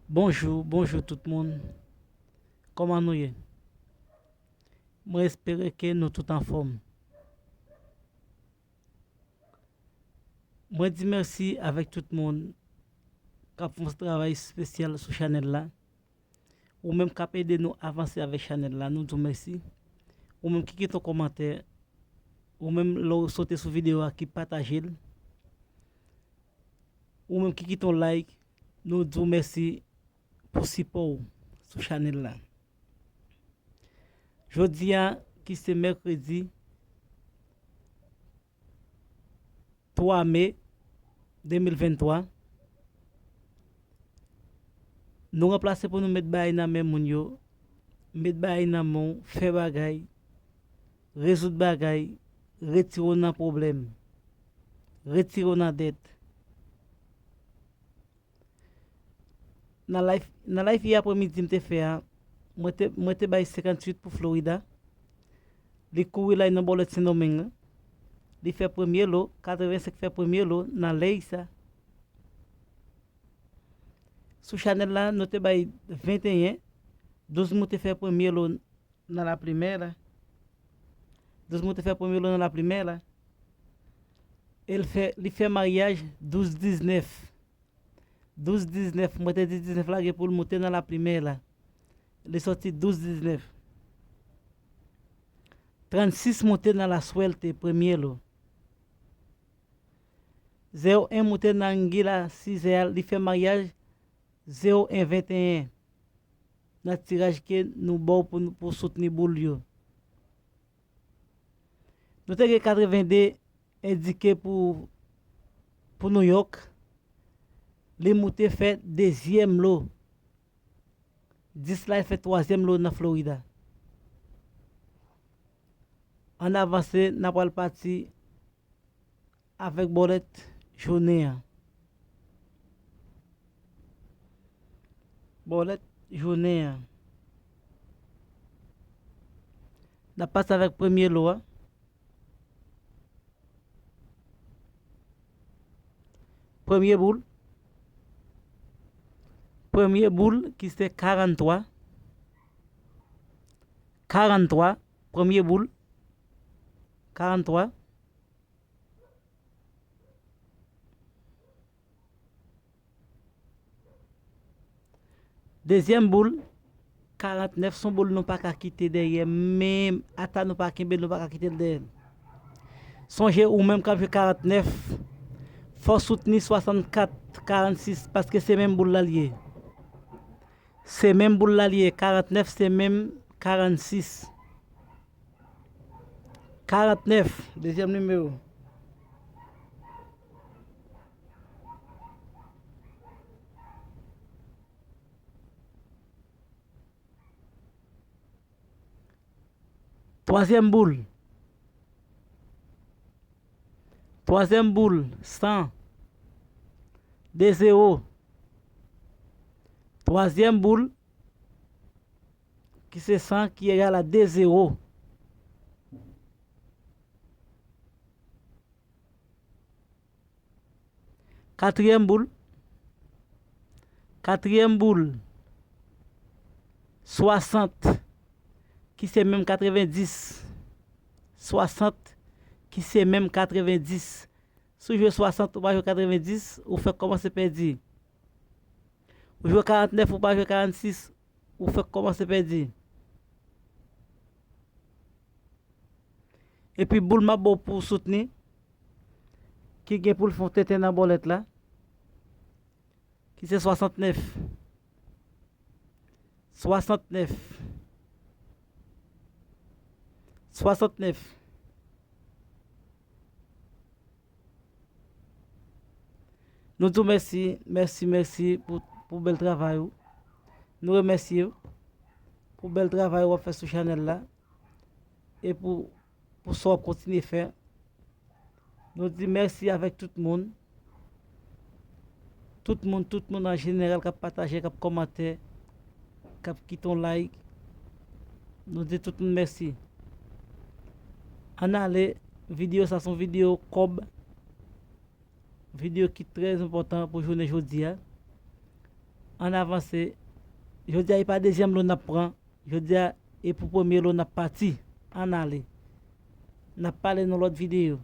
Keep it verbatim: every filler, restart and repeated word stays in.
Bonjou, bonjou tout moun. Kòman nou ye? Mwen espere ke nou tout anfòm. Mwen di mèsi avèk tout moun k ap fè yon travay espesyal sou chanèl la. Ou menm k ap ede nou avanse avèk chanèl la, nou di w mèsi. Ou menm ki kite yon kòmantè, ou menm lè w sote sou videyo a ki pataje l, ou menm ki kite yon like, nou di w mèsi pou sipò w sou chanèl la. Jodi a, ki se mèkredi twa me de mil venntwa, nou ranplase pou nou met bagay nan men moun yo, met bagay nan men w, fè bagay, rezoud bagay, retire w nan pwoblèm, retire w nan dèt. Nan live, nan live yè aprèmidi m te fè a, mwen te, mwen te bay senkantuit pou Florida. Li kouri la nan bòlèt Sendomeng lan. Li fè premye lo, katrevensenk fè premye lo nan lèy sa. Sou chanèl la, nou te bay venteyen, douz moun te fè premye lo nan La Primera. Douz moun te fè premye lo nan La Primera. E l fè, li fè maryaj douz diznèf. Douz diznèf, mwen te di diznèf la gen pou l moute nan La Primera. Li sòti douz diznèf. Trannsis moute nan La Suerte, premye lo. Zewo en moute nan Anguilla Sizè a, li fè maryaj zewo en venteyen nan tiraj ke nou ba w pou, pou soutni boul yo. Nou te gen katrevende endike pou, pou Nouyòk. Li moute fè dezyèm lo. Dis la, li fè twazyèm lo nan Florida. Ann avanse, n a pral pati avèk bòlèt jounen an. Bòlèt jounen an. N ap pase avèk premye lo a. Premye boul. Premye boul ki se karannntwa. Karannntwa. Premye boul. Karannntwa. Dezyèm boul, karantnèf, se yon boul nou pa ka kite dèyè, menm ata nou pa kenbe l, nou pa ka kite l dèyè. Sonje, ou menm k ap jwe karantnèf, fò w soutni swasannkat, karannsis, paske se menm boul la l ye. Se menm boul la l ye, karantnèf se menm karannsis. Karantnèf, dezyèm nimewo. Twazyèm boul. Twazyèm boul, san. De zewo. Twazyèm boul, ki se san, ki egal a de zewo. Katriyèm boul. Katriyèm boul. Swasant, ki se menm katrevendis. Swasant, ki se menm katrevendis. Si w jwe swasant, ou pa jwe katrevendis, ou fèk kòmanse pèdi. Ou jwe karantnèf, ou pa jwe karannsis, ou fèk kòmanse pèdi. Epi boul m ap ba w pou w soutni, ki gen pou l fè yon tenten nan bòlèt la, ki se swasantnèf. Swasantnèf. Swasantnèf. Nou di w mèsi, mèsi, mèsi pou, pou bèl travay ou. Nou remèsye w pou bèl travay w ap fè sou chanèl la. E pou, pou sa w ap kontinye fè. Nou di mèsi avèk tout moun. Tout moun, tout moun an jeneral k ap pataje, k ap kòmante, k ap kite yon like. Nou di tout moun mèsi. Ann ale, videyo sa se yon videyo kòb. Videyo ki trè enpòtan pou jounen jodi a. Ann avanse. Jodi a, e pa dezyèm lo n ap pran. Jodi a, e pou premye lo n ap pati. Ann ale. N ap pale nan lòt videyo.